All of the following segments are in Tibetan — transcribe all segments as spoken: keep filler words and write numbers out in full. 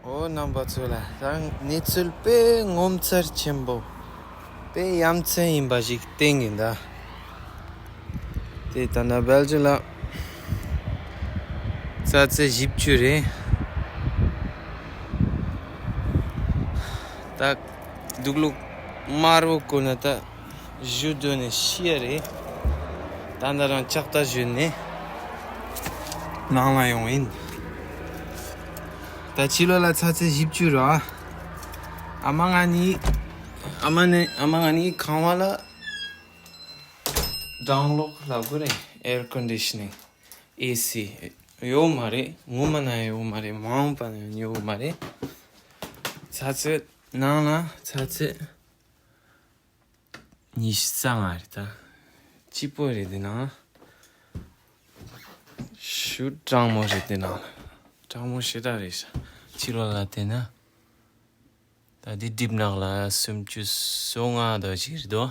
ཨོ་རྣམ་པ་ཚོ་ལ་ད་གནས་ཚུལ་དཔེ་ངོ་མཚར་ཆེན་པོ། དཔེ་ཡ་མཚན་ཡིན་པ་ཞིག་བསྟན་གྱི་འདུག་དེ་ད་ལྟ་སྦེལ་ཇམ་ལ་ཚ་ཚེ་བཞི་བཅུ་རེད། ད་སྡུག་ལུག་དམར་པོ་བསྐོལ་ནས་ད་བཞུ་འདོད་ནས་ཤི་ཡ་རེད། ད་ད་རང་ལྕགས་རྟ་བཞོན་ནས་ནང་ལ་ཡོང་ཡིན། ད་ཕྱི་ལོགས་ལ་ཚ་ཚེ་བཞི་བཅུ་ར། ཨ་མ་ང་གཉིས། ཨ་མ་ནི་ཨ་མ་ང་གཉིས་ཁང་བ་ལ་གྲང་གློག་ལབ་དགོས་རེད། air conditioning, AC ཡོད་མ་རེད། ངོ་མ་ན་ཡོད་མ་རེད། མ་འོངས་པ་ན་ཡོད་མ་རེད། ཚ་ཚེ་ནང་ལ་ཚ་ཚེ་ཉི་ཤུ་རྩ་ལྔ་རེད་ད། སྐྱིད་པོ་རེད་དེ་ན། ཤུ་གྲང་མོ་རེད་དེ་ན། གྲང་མོ་ཞེ་དྲག་རེད་ཤག་ཕྱི་ལོགས་ལ་བལྟས་ན། ད་དེ་གྲིབ་ནག་ལ་སུམ་ཅུ་སོ་ལྔ་དོ་ཅིག་རེད་དོ།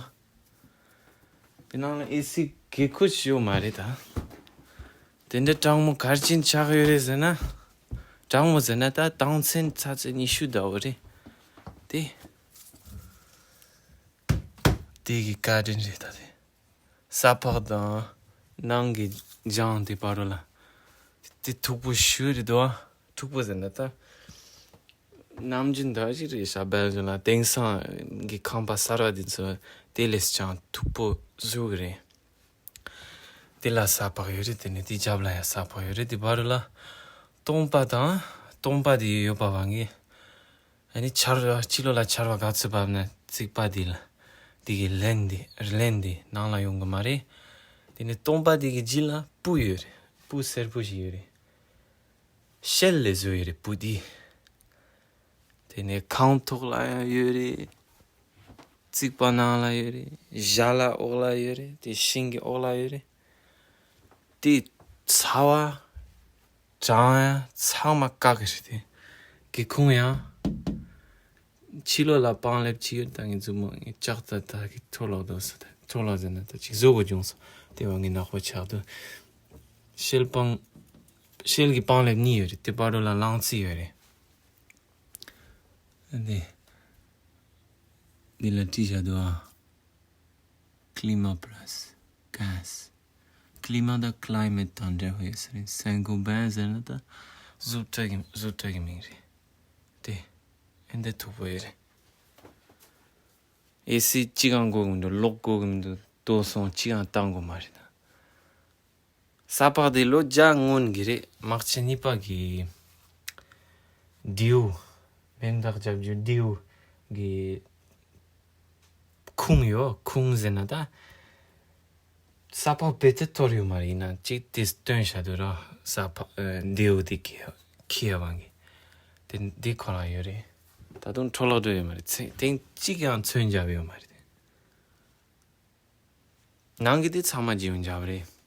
དེ་ནང་ལ་ཨེ་སི་གི་ཁུ་ཅི་ཡོད་མ་རེད་ད། དེ་འདྲ་གྲང་མོ་ག་རེ་བྱས་ཆགས་ཡོད་རེད་ཟེར་ན། གྲང་མོ་ཟེར་ན་ད་དོན་ཚན་ཚ་ཚེ་ཉི་ཤུ་ཟླ་བོ་རེད། དེ། དེ་གི་བཀའ་དྲིན་རེད་ད་དེ། ས་ཕག་དང་ནང་གི་ལྗང་དེ་བར་རོ་ལ། དེ་མཐུག་པོ་ཞུ་རེད་དོ། མཐུག་པོ་ཟེར་ན་ད། ནམ་རྒྱུན་འདྲ་ཞིག་རེད་ཤག་སྦེལ་ཇམ་ལ་དེང་སང་གི་ཁང་པ་གསར་བ་འདི་ཚོ་དེ་ལས་ཀྱང་མཐུག་པོ་བཟོ་གི་རེད། དེ་ལ་ས་ཕག་ཡོད་རེད། དེ་ནས་དེ་རྒྱབ་ལ་ཡང་ས་ཕག་ཡོད་རེད། དེ་བར་ལ་སྟོང་པ་དང་སྟོང་པ་དེ་ཡོད་པ་བ་ངས། ཨ་ནི་ཆར་བ་ཕྱི་ལོགས་ལ་ཆར་བ་ག་ཚོད་བབས་ན་རྩིག་པ་དེ་ལ་དེ་གི་རླན་དེ་རླན་དེ་ནང་ལ་ཡོང་གི་མ་རེད། དེ་ནས་སྟོང་པ་དེ་གི་རྗེས་ལ་སྤུ་ཡོད་རེད། སྤུ་སེར་པོ་ཞིག་ཡོད་རེད། ཤེལ་ལས་བཟོས་ཡོད་རེད་སྤུ་དེ། དེ་ནས་ཁང་ཐོག་ལ་ཡང་ཡོད་རེད། རྩིག་པ་ནང་ལ་ཡོད་རེད། ཞྭ་ལ་འོག་ལ་ཡོད་རེད། དེ་ཤིང་གི་འོག་ལ་ཡོད་རེད། དེ་ཚ་བ་གྲང་ཡང་ཚང་མ་བཀག་གི་རེད་དེ། སྒེའུ་ཁུང་ཡང་ཕྱི་ལོགས་ལ་པང་ལེབ་ཅིག་ཡོད། ད་ངའི་མཛུབ་མོ་ངའི་ལྕགས་ད་ད་གི་འཕྲོ་ལོག་འདུག་ས། ད་འཕྲོ་ལོག་ཟེར་ན་ད་ཅིག་བཟོ་དགོས་བྱུང་སོང་། དེ་བ་ངའི་ནག་པོ་ཆགས་འདུག་ཤེལ་པང་། ཤེལ་གྱི་པང་ལེབ་གཉིས་ཡོད་རེད། དེ་བར་དུ་ལ་གླང་རྩི་ཡོད་རེད། འདི། འདི་ལ་བྲིས་བཞག་འདུག་ཨ། Clima Plus Gas། Clima དང་Climate དང་འབྲེལ་བ་ཡོད་ས་རེད། Saint Gobain ཟེར་ན་ད་བཟོ་གྲྭ་གི་བཟོ་གྲྭ་གི་མིང་རེད། དེ། ཨེ་འདི་མཐུག་པོ་ཡོད་རེད། ཨེ་སི་གཅིག་ཡང་དགོས་ཀྱི་མི་འདུག་གློག་དགོས་ཀྱི་མི་འདུག་ཏོ་སོང་གཅིག་ཡང་བཏང་དགོས་མ་རེད་ད། ས་ཕག་དེ་ལོ་བརྒྱ་སྔོན་གྱི་རེད། དམག་ཆེན་གཉིས་པ་གི་རྡེའུ། མེ་མདའ་རྒྱབ་རྒྱུ་རྡེའུ་གི་ཁུང་ཡོད། ཁུང་ཟེར་ན་ད། ས་ཕག་རྦད་དེ་གཏོར་ཡོད་མ་རེད། ཡིན་ན་གཅིག་དེ་སྟོན་བྱ་དུས་ར་ས་ཕག་ཨ་རྡེའུ་དེ་ཁྱེར་ཁྱེར་བ་གི། དེ་འདི་ཁོ་རང་ཡོད་རེད། ད་དུང་འཕྲོ་བརླག་འགྲོ་ཡོད་མ་རེད། ཚེ་ཐེངས་གཅིག་ཀྱང་ཚོན་རྒྱབ་ཡོད་མ་རེད། ནང་གི་དེ་ཚང་མ་རྗེས་འཇགས་རེད།